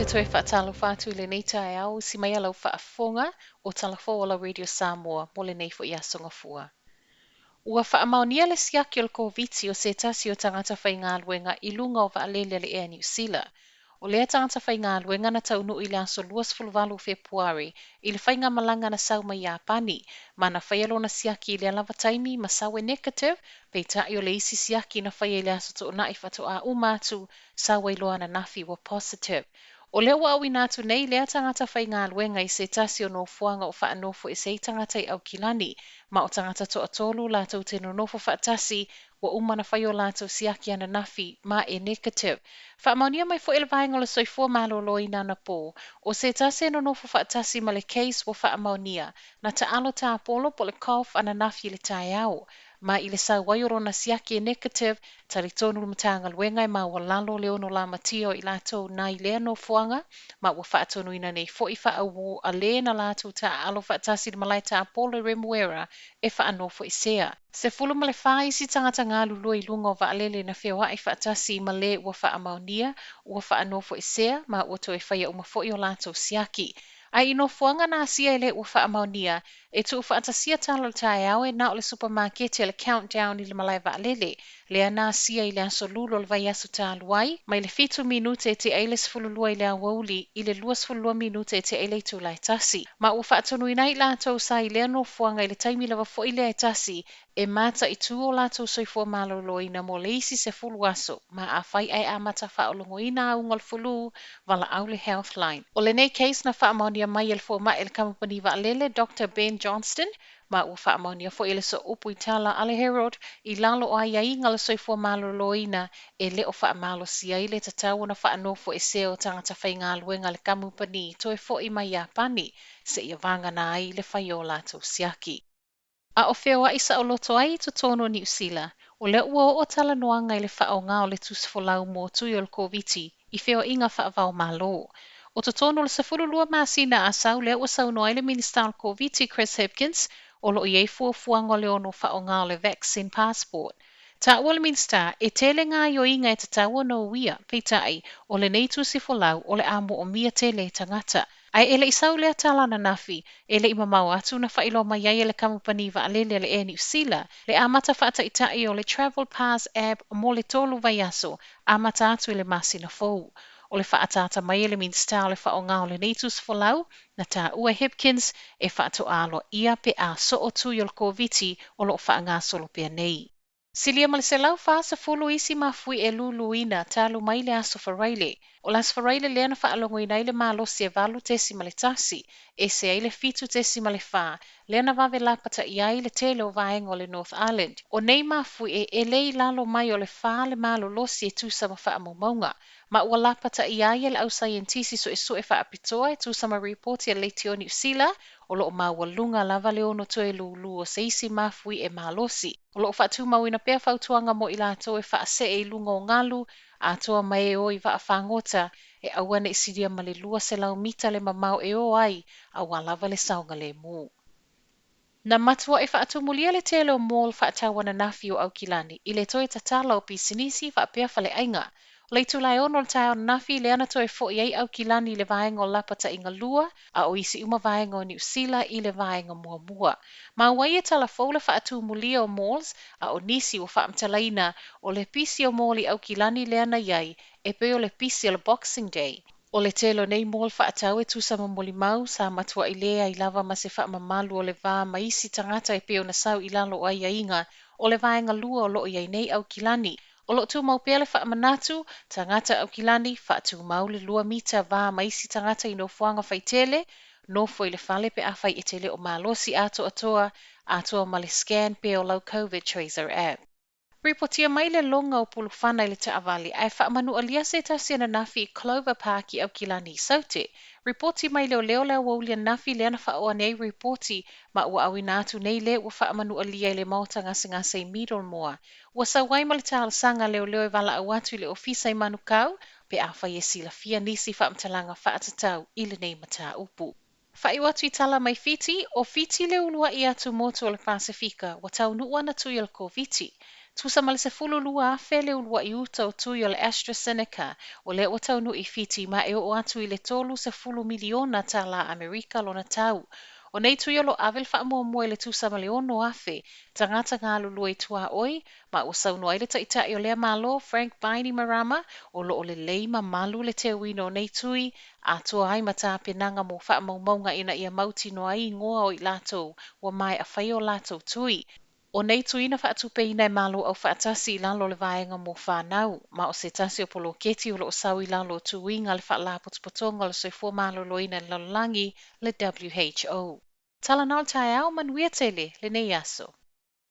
toe faatalofa atu i lenei taeao usi mai a lau faafofoga o tala fou o lau Radio Samoa mo lenei foi aso Gafua. Ua faamaonia le siaki o le Koviti o se tasi o tagata faigaluega i luga o vaalele a le Air Niu Sila. O lea tagata faigaluega na taunuu i le aso 28 o Fepuari i le faigamalaga na sau mai Iapani, ma na faia lona siaki i lea lava taimi ma sau e negative, peitai o le isi siaki na faia i le aso Toonai faatoa uma atu, sau ai loa ananafi ua positive. O lea ua auina atu nei lea tagata faigaluega i se tasi o nofoaga o faanofoesea ai tagata i Aukilani, ma o tagata toatolu latou te nonofo faatasi ua uma ona fai o latou siaki ananafi ma e negative. Faamaonia mai foi e le Vaega o le Soifua Maloloina anapō, o se tasi e nonofo faatasi ma le case ua faamaonia, na taalo tāpolo po o le cough ananafi i le taeao, ma i le sau ai o lona siaki e negative, talitonu le Matagaluega e maualalo le ono lamatia o i latou na i lea nofoaga, ma ua faatonuina nei foi faauō a le na latou taaalo faatasi i le malae tāpolo i Remuera e faanofoesea. 14 isi tagata galulue i luga o vaalele na feoai faatasi ma le ua faamaonia, ua faanofoesea ma ua toe faia uma foi o latou siaki. Ae i nofoaga na asia e le ua faamaonia, e tuufaatasia tala o le taeao e na o le supamaketi a le Countdown i le malae vaalele, lea na asia i le aso Lulu o le vaiaso talu ai, mai le 7 minute e tea ai le 12 i le aoauli i le 22 minute e tea ai le itula e 1. Ma ua faatonuina ai i latou sa i lea nofoaga i le taimi lava foi lea e tasi e mataitu o latou soifua maloloina mo le isi 10 aso, ma afai ae amata faaologoina auga o le fulu, valaau le Healthline. O lenei case na faamaonia mai e le fomai a le kamupani vaalele Doctor Ben Johnston, ma ua faamaonia foi e le sooupu i tala a le Herald i lalo o aiaiga o le soifua maloloina e le o faamalosia ai le tatau ona faanofoesea o tagata faigaluega a le kamupani toe foi mai Iapani seia vagana ai le faia o latou siaki. A o feoai saoloto ai i totonu o Niu Sila, o lea ua oo talanoaga i le faaaoga o le tusifolau mo tui o le Koviti i feoaiga faava-o-Malo. O totonu o le 12 masina a sau lea ua saunoa ai le Minisita o le Koviti Chris Hipkins, o loo i ai fuafuaga o le ono faaaoga o le vaccine passport. Taua le Minisita e tele gaoioiga e tatau ona uia, peitai o lenei tusifolau o le a moomia tele e tagata. Ae e le i sau lea tala ananafi, e le i mamao atu na faailoa mai ai e le kamupani vaalele a le Air Niu Sila le amata faataitai o le Travel Pass app mo le 3 vaiaso, amata atu i le masina fou. O le faaataata mai e le Minisita o le faaaoga o lenei tusifolau, na taua e Hipkins e faatoa aloaia pe a soo tui o le Koviti o loo faagasolo pea nei. Silia ma le 140 isi mafui e luluina talu mai le aso Faraile. O le aso Faraile lea na faalogoina ai le malosi e 8.1, ese ai le 7.4, lea na vave lapataia ai le tele o vaega o le North Island. O nei mafuie e le i lalo mai o le 4 le malolosi e tusa ma faamaumauga, ma ua lapataia ai e le ausaienitisi suesue faapitoa e tusa ma ripoti a le Leitio Niu Sila, o loo maualuga lava le ono toe lūlū o se isi mafuie malosi. O loo faatumauina pea fautuaga mo i latou e faasee i luga o galu, atoa ma e o i vaafagota, e aua nei silia ma le 200 mita le mamao e o ai, auā lava le saogalemu. Na matuai faatumulia le tele o mall faatau ananafi o Aukilani i le toe tatala o pisinisi faapea faleaiga. O le itula e 6 o le taeao ananafi lea na toe foi ai Aukilani i le vaega o lapataiga 2, a o isi uma vaega o Niu Sila i le vaega muamua. Ma ua ia tala fou le faatumulia o malls, a o nisi ua faamatalaina o le pisi o mall i Aukilani lea na iai, e pei o le pisi o le Boxing Day. O le tele o nei mall faatau e tusa ma molimau sa matuai leai lava ma se faamamalu o le va ma isi tagata e pei ona sau i lalo o aiaiga o le vaega 2 o loo iai nei Aukilani. O loo tumau pea le faamanatu, tagata Aukilani faatumau le 2 mita va ma isi tagata i nofoaga faitele, nofo i le fale pe afai e te le o malosi atoatoa, atoa ma le scan pea o lau COVID Tracer app. Ripotia mai le loga o Pulufana i le taavale ae faamanualia se tasi ananafi i Clover Park i Aukilani i Saute. Ripoti mai leoleo le aoauli ananafi lea na faaoa nei ripoti ma ua auina atu nei le ua faamanualia i le maota gasegase i Middlemore. Ua sau ai ma le talosaga leoleo e valaau atu i le ofisa i Manukau pe afai e silafia nisi faamatalaga faatatau i lenei mataupu. Faaiu atu i tala mai Fiti, ʻO Fiti le uluaʻi atumotu o le Pasefika ua taunuu ana tui o le Koviti. Tusa ma le 12,000 le uluaʻi uta o tui o le AstraZeneca o lea ua taunuu i Fiti ma e oo atu i le 30 miliona tālā Amerika lona tau. ʻO nei tui o lo o ave le faamuamua i le tusa ma le 6,000 tagata galulue i tuaoi, ma ua saunoa ai le Taitai o lea Malo, Frank Bainimarama, o lo o lelei ma malu le teuina o nei tui, atoa ai ma tapenaga mo faamaumauga ina ia mautinoa ai igoa o i latou ua maea faia o latou tui. ʻO nei tui na faatupeina e Malo Aufaatasi i lalo o le Vaega mo Fanau, ma o se tasi o poloketi o lo o sau i lalo o tuiga a le Faalapotopotoga o le Soifua Maloloina i le Lalolagi, le WHO. Tala na o le taeao, manuia tele lenei aso.